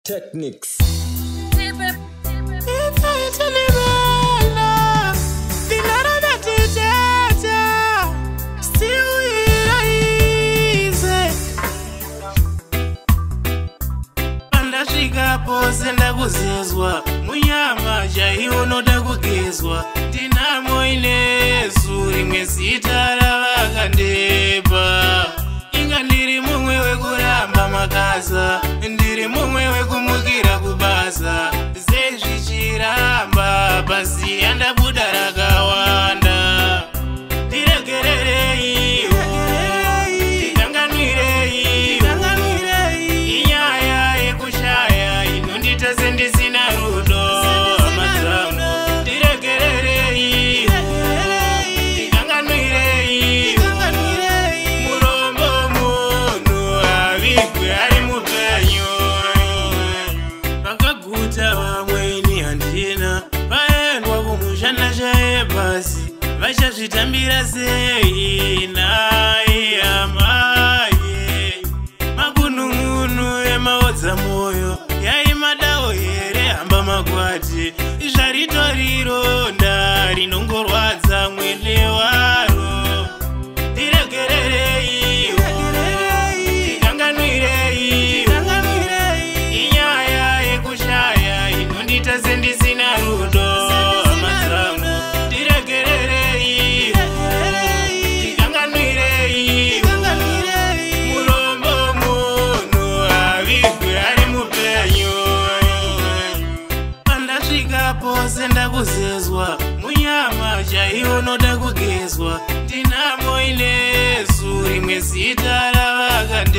Technics. Pandasvika pose ndakuzezwa, munyama chaiunoda kugezwa. Ndinamo inesu rimwe zita ravakandipa. Inga ndiri mumwe wekuramba makaza, ndiri mumwe wekumukira kubasa. Zezvichiramba pasi yandabuda rakawanda. Ndiregererei, ndikanganwirei, inyaya yekushaya inondiita sendisina rudo. Hama dzangu, ndiregererei, ndikanganwirei. Murombo munhu avigwe ari mupenyu. Vakaguta vamweni handina, vaendwa kumushanda shaye pasi. Vachazvitambira sei nai amai? Makunun'unu emaodza mwoyo yaimadawo here hamba makwati? Zvaritorironda rinongorwadza mwene waro. Ndiregererei, ndikanganwirei, inyaya yekushaya inondiita sendisina rudo. Hama dzangu, ndiregererei, ndikanganwirei. Murombo munhu avigwe ari mupenyu. Pandasvika pose ndakuzezwa, munyama chaiunoda kugezwa. Ndinamo inesu rimwe zita ravakandi